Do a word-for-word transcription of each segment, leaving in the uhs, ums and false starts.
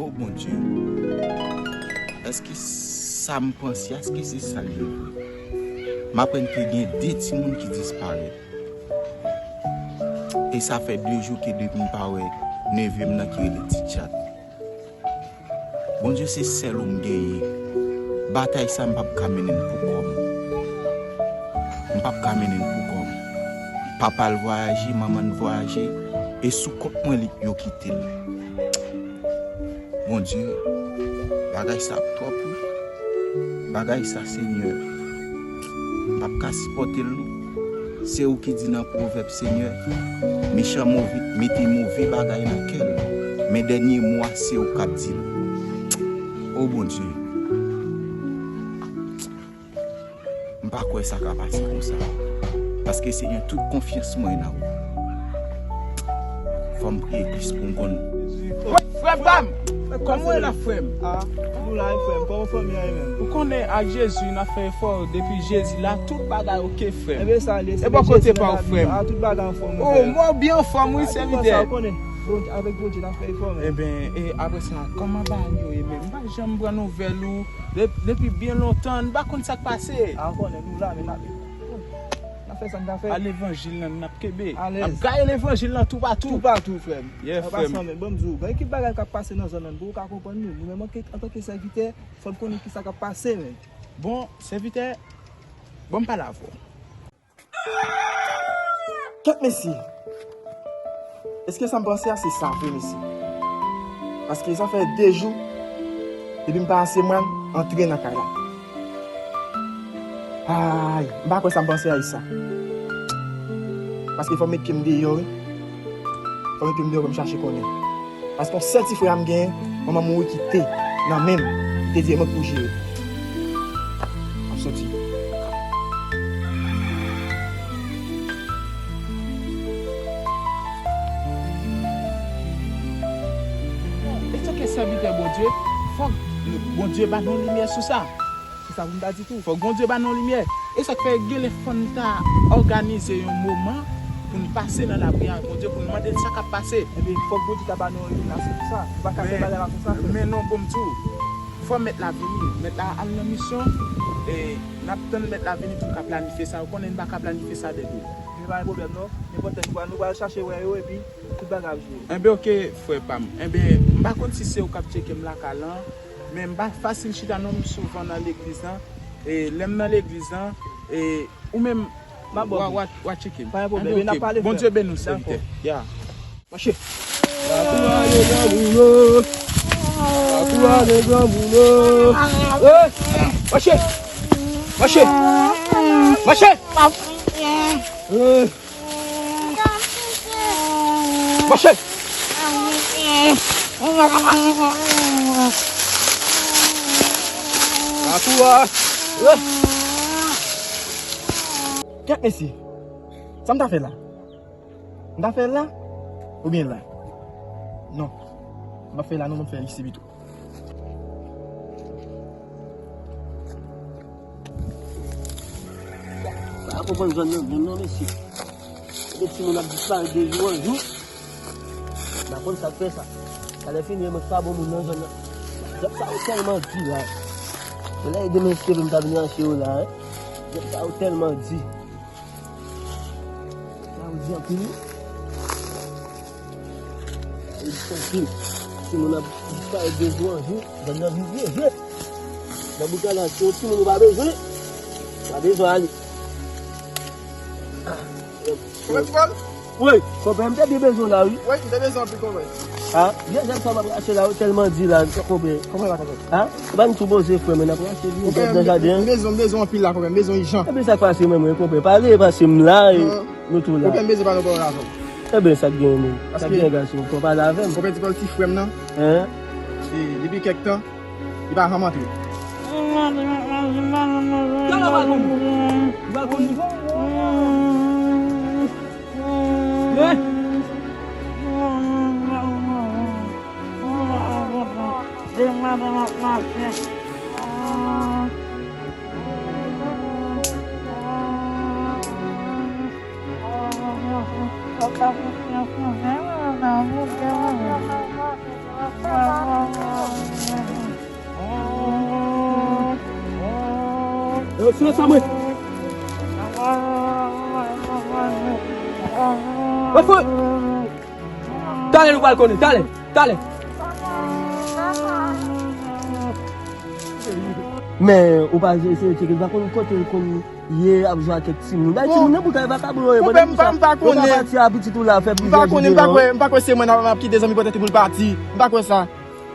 O Bondye, èske sa m panse a, èske se sa l ye vre? M aprann ke gen de timoun ki disparèt. E sa fè de jou ke depi m pa wè neve m nan ki rele Ti Tchat. Bondye, se sèl ou m genyen. Batay sa, m p ap ka mennen l pou kò m. M p ap ka mennen l pou kò m. Papa l vwayaje, manman l vwayaje, e sou kont mwen li, yo kite l. Bondye, bagay sa ap twòp, wi. Bagay sa, Senyè, m p ap ka sipòte l, non. Se ou ki di nan Pwovèb, Senyè, mechan move, mete move bagay nan kè l, men dènye mo a, se ou k ap di l. O Bondye, m pa kwè sa ka pase konsa. Paske, Senyè, tout konfyans mwen nan ou. Fò m priye plis pou m konn. Frè pa m! Kòman w ye la, frè m? Ah, nou la, wi, frè m. Kòman fanmi an ye menm? Ou konnen ak Jezi, n ap fè efò. Depi Jezi la, tout bagay oke, frè m. Ebyen, sa ale, se bò kote pa w, frè m. Ah, tout bagay anfòm, wi, frè m. Oh, mwen byen anfòm, wi, sèvitè. Ou konnen, Bondye, avèk Bondye, n ap fè efò, menm. Ebyen, e apre sa, kòman bagay yo ye menm? M pa janm pran nouvèl ou. De-, depi byen lontan, m pa konn sa k pase. Ah, ou konnen, nou la, men n ap, n ap fè sa n ka fè. A levanjil lan, n ap kenbe. Alèz. N ap gaye levanjil lan toupatou. Toupatou, frè m. Yeah, frè m. An pasan, men, ban m di w, gen ki bagay k ap pase nan zòn nan, pou w ka konprann nou. Nou menm, anke-, antanke sèvitè, fò n konnen ki sa k ap pase, men. Bon, sèvitè, bon, m pale avè w. Kèt mesye! Èske sa m panse a se sa vre, mesye? Paske sa fè de jou depi m pa asèmwàn antre nan kay la. Ay, m pa kwè sa m panse a e sa. Paske fò m met pye m deyò, wi. Fò m met pye m deyò pou m chache konnen. Paske yon sèl ti frè a m genyen, manman mouri kite nan men m, li te di e mwen ki pou jere. M ap soti. Etanke sèvitè Bondye, fòk Bondye ba nou limyè sou sa. Se sa pou m ta di tou. Fòk Bondye ba nou limyè. E sa k fè gen lè fò n ta òganize yon moman pou n pase nan lapriyè ak Bondye, pou n mande l sa k ap pase. Ebyen, fòk Bondye ta ba nou yon ilinasyon pou sa. Nou pa ka fè bagay la konsa, frè. Men non, bon, m di w, fò mèt la vini. Mèt la al nan misyon, e n ap tann mèt la vini pou n ka planifye sa. Ou konnen n pa ka planifye sa de de. Men pa gen pwoblèm, non. Nenpòt lè nou pral, nou pral chache wè yo, epi tout bagay ap jere. Enben, oke, frè pa m. Enben, m pa konn si se ou k ap tcheke m lakay lan. Men m pa fasil chita non, m souvan nan legliz lan. E lè m nan legliz lan, e ou menm, w a, w a, w a tcheke m. Pa gen pwoblèm. Anben, oke. Bondye beni w, sèvitè. Ya. Mache. Lakou a de granmoun o. Lakou a de granmoun o. Eh! Mache. Mache. Mache. Eh! Mache! Lakou a! Kèt mesye! Sa m ta fè la? M ta fè la? Oubyen la? Non. M pa fè la non, m ap fè isi pito. Pa konprann zòn nan menm non, mesye. Gen timoun ap disparèt de jou an jou. M pa konn sa k fè sa. Talè fini, mwen pa bon moun nan zòn nan. Zòn sa yo tèlman di la. Men lè e demen se demen m ta vin rache yo la, hein. Zòn sa yo tèlman di. Sa yo di anpil wi. Sa yo di anpil. Timoun ap disparèt de jou an jou. Zòn nan vin vye, vye. Nan bout la, si yon timoun ou pa bezwen, pa bezwen ale. Kòmè Ti Pòl? Wi, konpè, m te byen bezwen w la, wi. Wi, m te bezwen w anpil, konpè. Ha? Vye zèb sa w ap rache la, yo tèlman di la, konpè. Konpè la, konpè. Ha? Ou pa vin tou poze, frè, men n ap rache vye zèb nan jaden an. Konpè, m bezwen, m bezwen anpil la, konpè, m bezwen ijan. Ebyen, sa k pase, mwen, mwen, konpè? Pale, pase m la, e nou tou la. Konpè, m bezwen pale yon pawòl avè w. Ebyen, sa k genyen, menm? Sa k genyen, gason? Ou pral pale avè m? Konpè Ti Pòl, ti frè m nan. Hein? E depi kèk tan, li pa janm antre. Yo, silans la, mwen. Mwen fout. Talè nou pral konnen, talè, talè. Men, ou pa se, se, se, li pa konn kote l konn ye ap jwe ak kèk timoun. Bay timoun nan boukay vakabon yo ye. Konpè, m pa, m pa konnen. Ou pa pati a pitit ou la, fè plizyè jou deyò. M pa konnen, m pa kwè, m pa kwè se mwen n ap, n ap kite zanmi pòtèt pou l pati. M pa kwè sa.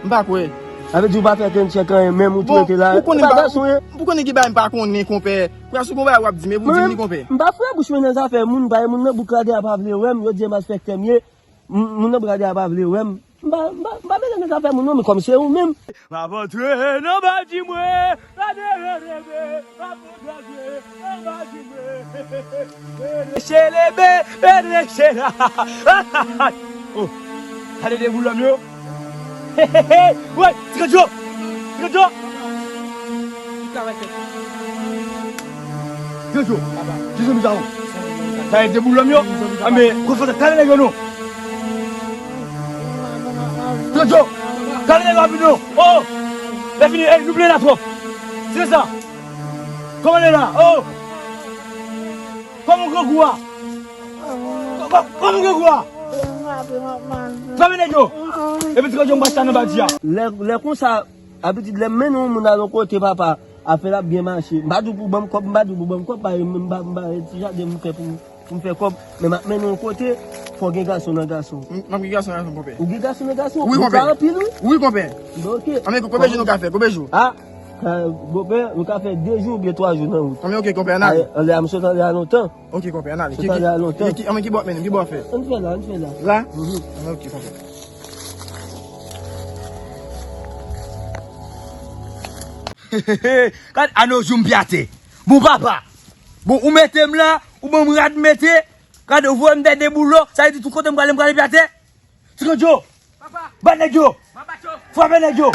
M pa kwè. Sa vle di ou pa fè kenn tchèk anyen, menm ou tou rete la. Ou konnen ki bagay, ou konnen ki bagay m pa konnen, konpè. Prensip gon bagay w ap di, men pou di m li, konpè. M pa fouye bouch mwen nan zafè moun, bay moun nan bouk la deja pa vle wè m, yo di e malfektè m ye. M-, moun nan bouk la deja pa vle wè m. M pa, m pa, m pa mele nan zafè moun non, men kòm se ou menm. M ap antre nan badi mwen, gade rebe, m ap antre nan badi mwen. Chelebe, bere chela. Oh, gade de boulòm yo. Hey, hey, hey, woy, Ti Kandjo, Ti Kandjo. Ti Kandjo, ki zanmi sa yo? Sa e de boulòm yo. Anben, konfyans, kale nèg yo non. Ti Kandjo, kale nèg yo rapid non. Oh, lè fini, ey, nou plen la twòp. Se sa. Kòman le la? Oh. Kòman grangou a? Kò-, kò-, kòman grangou a? Frape nèg yo. Epi Ti Kandjo m pral sa nan badi a. Lè, lè konsa, abitid lè m mennen yon moun al yon kote, papa, afè l ap byen mache. M pa di w pou ban m kòb, m pa di w pou ban m kòb, pa, m pa, m pa, ti jaden m fè pou m, pou m fè kòb. Men m ap mennen yon kote, fò w gen gason nan gason. M, m ap gen gason nan gason, konpè. Ou gen gason nan gason? Wi, konpè. Ou ka anpil, wi. Wi, konpè. Bon, ok. Anben, konbyen jou nou ka fè? Konbyen jou? Ah, ka, bopè, nou ka fè de jou oubyen twa jou nan wout. Anben, ok, konpè, ann ale. Anlè a, m sot anlè a lontan. Ok, konpè, ann ale. Sot anlè a lontan. Ki, ki, anben, ki bò w ap mennen m? Ki bò w ap fè? Ann fè la, ann fè la. La? Mhm. Anben, ok, konpè. Gad, ane w jou m pyate. Bon, papa. Bon, ou mete m la, ou ban m rad mete. Gad, ou voye m dèyè de boulò. Sa vle di tout kote m prale, m prale pyate. Ti Kandjo. Papa. Bat nèg yo. M ap bat yo. Frape nèg yo.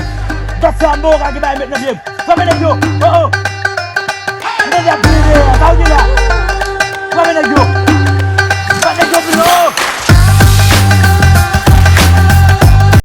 Gad sa, m ba w ka ki bay met nan pye m. Frape nèg yo. Oh, oh. M tande y ap vini dèyè a. Sa w gen la? Frape nèg yo.